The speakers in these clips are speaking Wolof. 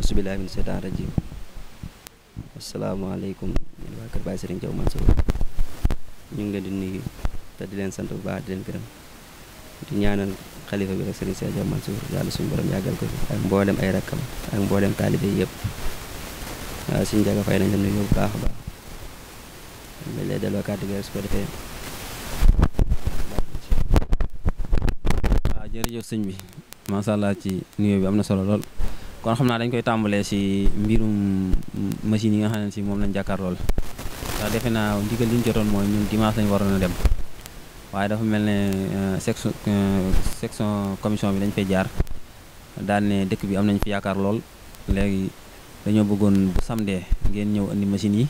bismillahi min seytaan rajim asalaamaaleykum yéen waa kër Baye Serigne Diaw Mansour ñu ngi leen di nuyu te di leen sant bu baax di leen gërëm di ñaanal xalifa bi rek Serigne Diaw Mansour yàlla suñu borom yàggal ko fi ak mboolem ay rakkam ak mboolem taalibe yëpp waaw suñu jaga fay nañ la nuyu bu baax a baax dañ lay delloo kàddu gi rek su ko defee. waaw jërëjëf sëñ bi macha allah ci nuyoo bi am na solo lool. kon xam naa dañ koy tàmbalee si mbirum machine yi nga xam ne si moom lañ jàkkaar lool ndax defe naa ndigal li ñu jotoon mooy ñun dimanche lañ waroon a dem waaye dafa mel ne section commission bi dañ fay jaar daal ne dëkk bi am nañ fi yaakaar lool léegi dañoo bëggoon bu samedi ngeen ñëw indi machine yi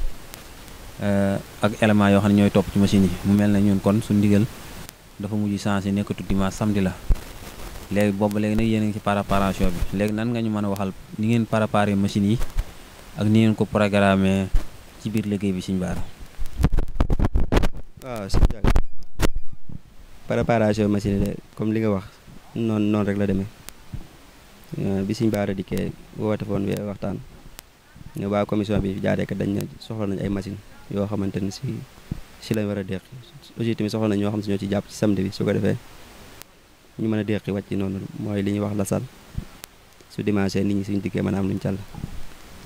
ak éléments yoo xam ne ñooy topp ci machine yi mu mel ne ñun kon suñu ndigal dafa mujj changé nekkatu dimanche samedi la léegi boobu léegi nag yéen a ngi ci préparation bi léegi nan nga ñu mën a waxal ni ngeen préparé machines yi ak ni ngeen ko programmé ci biir liggéey bi Sëñ Bara. waaw sëñ Diaga préparation machine yi de comme li nga wax noonu rek la demee bi Sëñ Bara dikkee woote foon bi waxtaan ne waa commission bi jaaree kat dañ ne soxla nañ ay machine yoo xamante ne si lañ war a deqi aussi tamit soxla nañ ñoo xam si ñoo ci jàpp ci samedi bi su ko defee ñu mën a deqi wàcc noonu mooy li ñuy wax lasal su dimanche nit ñi suñu dikkee mën a am luñ càll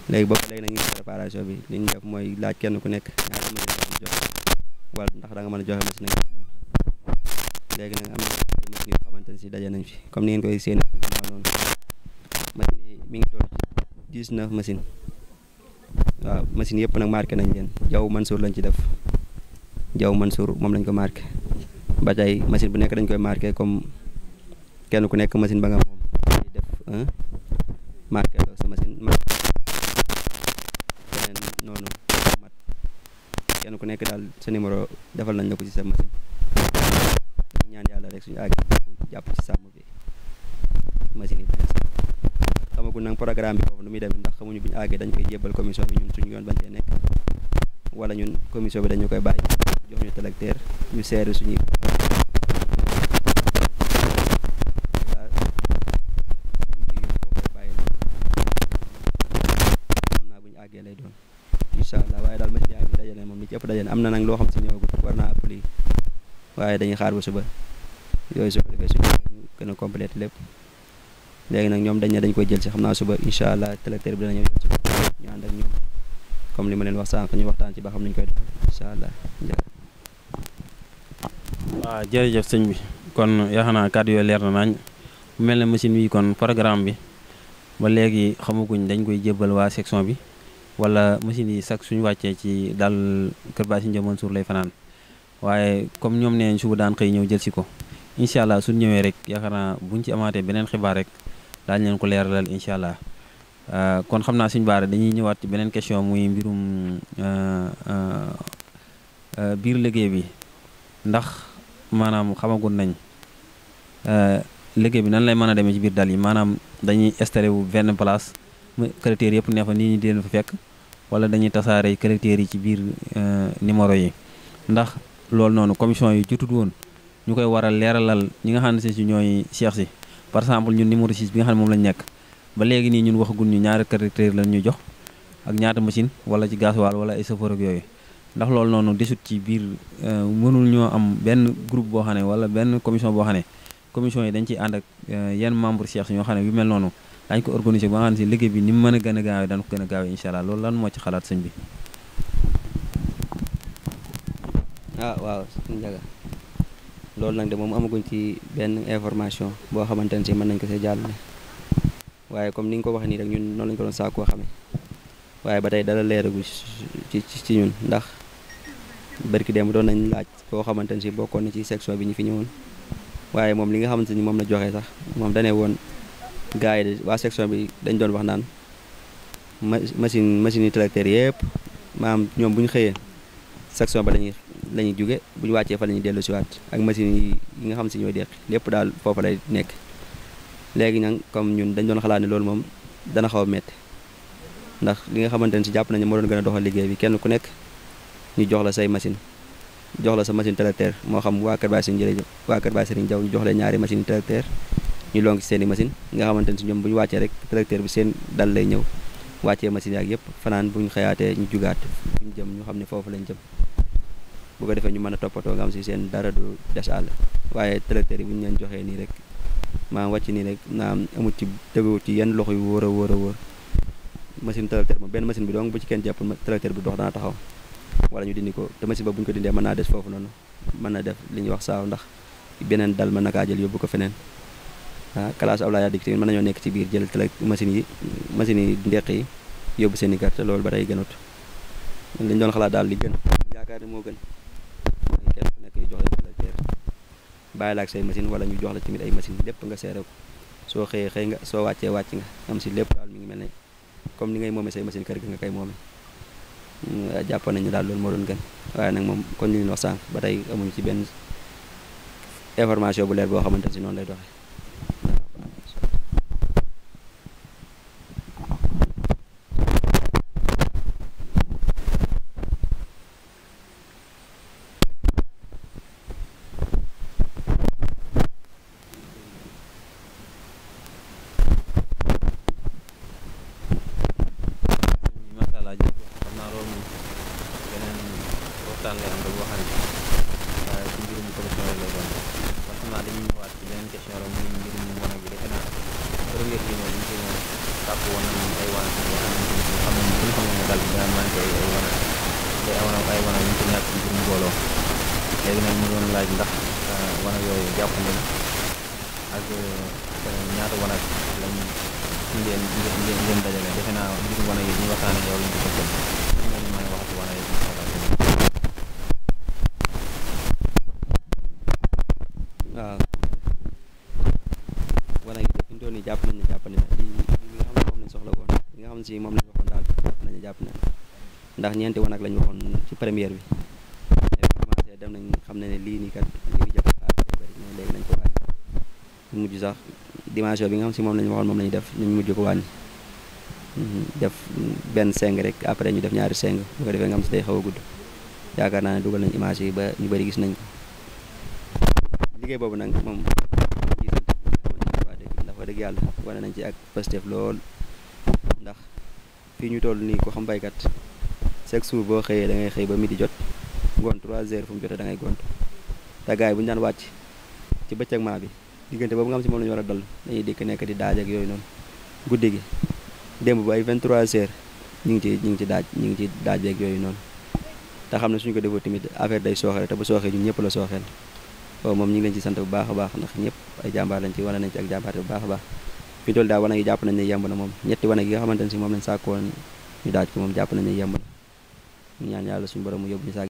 léegi boobu léegi nag ñu préparation bi li ñu def mooy laaj kenn ku nekk ñaata machine nga jox wala ndax da nga mën a joxe machine nag léegi nag am na ay machine yoo xamante ne si daje nañ fi comme ni ngeen koy séen noonu machine yi mi ngi toll ci 19 machine waaw machine yëpp nag marqué nañ leen Diaw Mansour lañ ci def Diaw Mansour moom lañ ko marqué ba tey machine bu nekk dañ koy marqué comme kenn ku nekk machine ba nga moom def marqué la sa machine keneen noonu mat kenn ku nekk daal sa numéro defal nañ la ko ci sa machine ñaan yàlla rek suñu àgg jàpp ci sàmm bi machine yi xamagul nag programme bi foofu nu muy demee ndax xamuñu bu ñu àggee dañ koy jébbal commission bi ñun suñu yoon bañ cee nekk wala ñun commission bi dañu koy bàyyi jox ñu tracteur ñu seere suñuy lay doon incha allah waaye daal machine yaa ngi dajale moom li ci ëpp dajale am na nag loo xam si ñëwagut war naa ëpp lii waaye dañuy xaar ba suba yooyu su ko defee suñu ñu gën a complété lépp léegi nag ñoom dañ ne dañ koy jël si xam naa suba incha allah tracteur bi dana ñëw jël si ñu ànd ak ñoom comme li ma leen wax sànq ñu waxtaan ci ba xam nañu koy def incha allah. waaw jërëjëf sëñ bi kon yaakaar naa kàddu yooyu leer na nañ mu mel ne machine bi kon programme bi ba léegi xamaguñ dañ koy jébbal waa section bi wala machine yi sax suñu wàccee ci daal kër Baye Serigne Diaw Mansour lay fanaan waaye comme ñoom nee suba daan xëy ñëw jël si ko incha allah suñu ñëwee rek yaakaar naa buñ ci amaatee beneen xibaar rek daañu leen ko leeralal incha allah kon xam naa Sëñ Bara dañuy ñëwaat ci beneen question muy mbirum biir liggéey bi ndax maanaam xamagun nañ liggéey bi nan lay mën a demee ci biir dal yi maanaam dañuy installé wu benn place collecteurs yëpp ne fa nii ñi di leen fa fekk wala dañuy tasaare collecteurs yi ci biir numéro yi ndax loolu noonu commission yi jotut woon ñu koy waral leeralal ñi nga xam ne si ñooy cheikh si par exemple ñun numéro 6 bi nga xam ne moom lañ nekk ba léegi nii ñun waxagul ñu ñaari collecteurs lañ ñu jox ak ñaata machine wala ci gasoil wala ay chauffeur ak yooyu ndax loolu noonu desut ci biir mënul ñoo am benn groupe boo xam ne wala benn commission boo xam ne commission yi dañ ciy ànd ak yenn membre cheikh si ñoo xam ne yu mel noonu dañ ko organiser ba nga xam ne si liggéey bi ni mu mën a gën a gaawee dañ ko gën a gaawee incha allah loolu lan moo ci xalaat sëñ bi. waaw suñu jaga loolu nag de moom amaguñ ci benn information boo xamante ne si mën nañ ko see jàllale waaye comme ni nga ko waxee nii rek ñun noonu lañ ko doon saakoo xamee waaye ba tey dala leeragu ci ñun ndax barki dem doon nañ laaj koo xamante ne si bokkoon na ci section bi ñu fi ñëwoon waaye moom li nga xamante ni moom la joxee sax moom danee woon gars yi de waa section bi dañ doon wax naan machine yi tracteur yëpp maanaam ñoom bu ñu xëyee section ba la ñuy jóge bu ñu wàccee fa la ñuy dellu si waat ak machine yi nga xam si ñooy deqi lépp daal foofu lay nekk léegi nag comme ñun dañ doon xalaat ne loolu moom dana xaw a métti ndax li nga xamante ne si jàpp nañu moo doon gën a doxal liggéey bi kenn ku nekk ñu jox la say machine jox la sa machine tracteur moo xam waa Kër Baye Serigne Diaw ñu jox leen ñaari machine tracteur ñu lonk ci seen i machine nga xamante ne si ñoom bu ñu wàccee rek tracteur bi seen dal lay ñëw wàccee machine yaak yëpp fanaan bu ñu xëyaatee ñu jugaat fu ñu jëm ñu xam ne foofu lañ jëm bu ko defee ñu mën a toppatoo nga xam si seen dara du des àll waaye tracteur yi bu ñu leen joxee nii rek maanaam wàcc nii rek naam amut ci teguwut ci yenn loxo yu wóor a wóor a wóor machine tracteur moom benn machine bi donc bu ci kenn jàpp tracteur bi dox dana taxaw wala ñu dindi ko te machine ba bu ñu ko dindee mën naa des foofu noonu mën na def li ñuy wax saaw ndax beneen dal mën na kaa jël yóbbu ko feneen classe Abdoulaye Wade tamit mën nañoo nekk ci biir jël machine yi ndeq yi yóbbu seen i gerte loolu ba tey gënut li ñu doon xalaat daal li gën yaakaar ne moo gën mooy kenn ku nekk ñu jox la tracteur bàyyi la ak say machine wala ñu jox la tamit ay machine lépp nga seere ko soo xëyee xëy nga soo wàccee wàcc nga am si lépp daal mi ngi mel ne comme ni ngay moomee say machine kër gi nga koy moomee jàppoon nañu daal loolu moo doon gën waaye nag moom kon li ñu wax sànq ba tey amuñu ci benn information bu leer boo xamante ne si noonu lay doxee. waxtaan lay am rek boo xam ne waaye ci mbirum commission rek lay doon kon xam naa dañuy ñëwaat ci beneen question rek muy mbirum wanag bi defe naa première bi moom ñu koy moom sàkk woon nañu ay wanag yoo xam ne ñu xam ne daal dina manqué ay wanag te ay wanag ñu ko ñàkk ci mbirum mbooloo léegi nag ñu doon laaj ndax wanag yooyu jàpp ngeen ak ñaata wanag lañ ngeen dajale defe naa mbirum wanag yi ñu waxtaanee yow lañ ko tënkal ñu mën a wax ci wanag yi waaw wanag yi de fi ñu toll nii jàpp nañ ne li nga xam ne moom lañ soxla woon li nga xam ne si moom lañ waxoon daal jàpp nañ ndax ñeenti wanag lañ waxoon ci première bi commencé dem nañ xam ne lii nii kat li ngi jàpp xaalis day bëri mais léegi nañ ko wàññi ñu mujj sax dimension bi nga xam si moom lañ waxoon moom lañu def ñu mujj ko wàññi def benn seng rek après ñu def ñaari seng bu ko defee nga xam si day xaw a gudd yaakaar naa ne dugal nañ image yi ba ñu bëri gis nañ ko liggéey boobu nag moom ndax wax dëgg yàlla wane nañ ci ak Pastef lool ndax fii ñu toll nii ko xam baykat chaque jour boo xëyee da ngay xëy ba midi jot ngoon 3 heures fu mu jotee da ngay gont te gars yi bu ñu daan wàcc ci bëccëg maa bi diggante boobu nga xam si moom la ñu war a dal dañuy dikk nekk di daaj ak yooyu noonu guddi gi démb ba ay 23 heures ñu ngi ci daaj beeg yooyu noonu te xam ne suñu ko defoo tamit affaire day sooxeel te bu sooxee ñun ñëpp la sooxeel waaw moom ñu ngi leen ci sant bu baax a baax ndax ñëpp ay jàmbaar lañ ci wane nañ ci ak jàmbaar bu baax a baax fi toll daal wanag yi jàpp nañ ne yemb na moom ñetti wanag yi nga xamante ne si moom lañ sàkkoon ñu daaj ko moom jàpp nañ ne yemb na ñu ñaan yàlla suñu borom mu yóbbu ñu